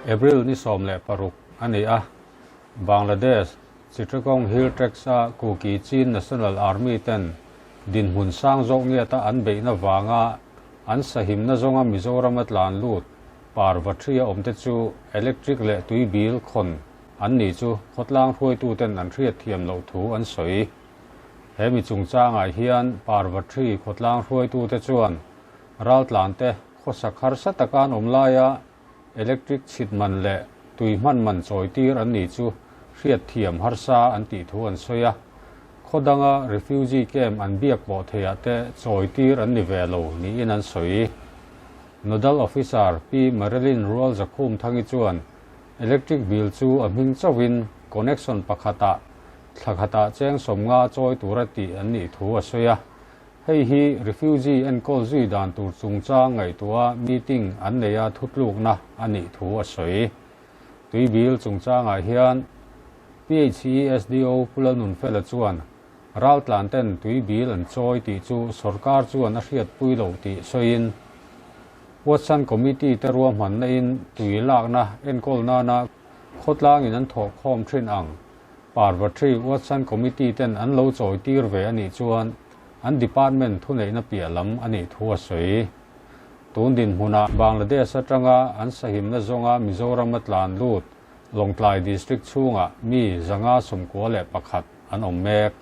April ni 16 a ni a, Bangladesh Chittagong Hill Tracts-a Kuki Chin National Army ten dinhmun sang zawk ngiata an beihna vanga an sahimna zawnga Mizorama tlan lut Parvathria awmte chu electric leh tui bil khawn an ni chu khawtlang hruaituten an hriatthiam loh thu an sawi. He mi chungchangah hian Parvathri khawtlang hruaitute chuan raltlante khawsak harsa taka an awm laia electric chhit man leh tui hman man chawitir an ni chu hriatthiam harsa an tih thu an sawi a. Khaw danga refugee camp an biak pawh theiah te chawitir an ni ve lo niin an sawi. Nodal Officer Pi Marilyn Rual Zakhum Thangi chuan electric bill chu a hming chauhin connection pakhatah thla khatah cheng 50 chawi tura tih an nih thu a sawi a. Hei hi refugee enkawl zui dan tur chungchang ngaihtuah meeting an nei a thutlukna a nih thu a sawi. Tui bill chungchangah hian PHE SDO Pu Lalnunfela chuan raltlan ten tui bill an chawi tih chu sorkar chuan a hriatpui lo tih sawiin Watson Committee te ruahmanna in tui lakna enkawl nana khawtlangin an thawh khawm thin ang. Parvathri Watson Committee ten an lo chawi tir ve a nih chuan an department thuneihna piah lam a nih thu a sawi. Tun dinhmunah Bangladesh atanga an sahimna zawnga Mizoram a tlan lut Lawngtlai District chhungah mi 591 an awm mek.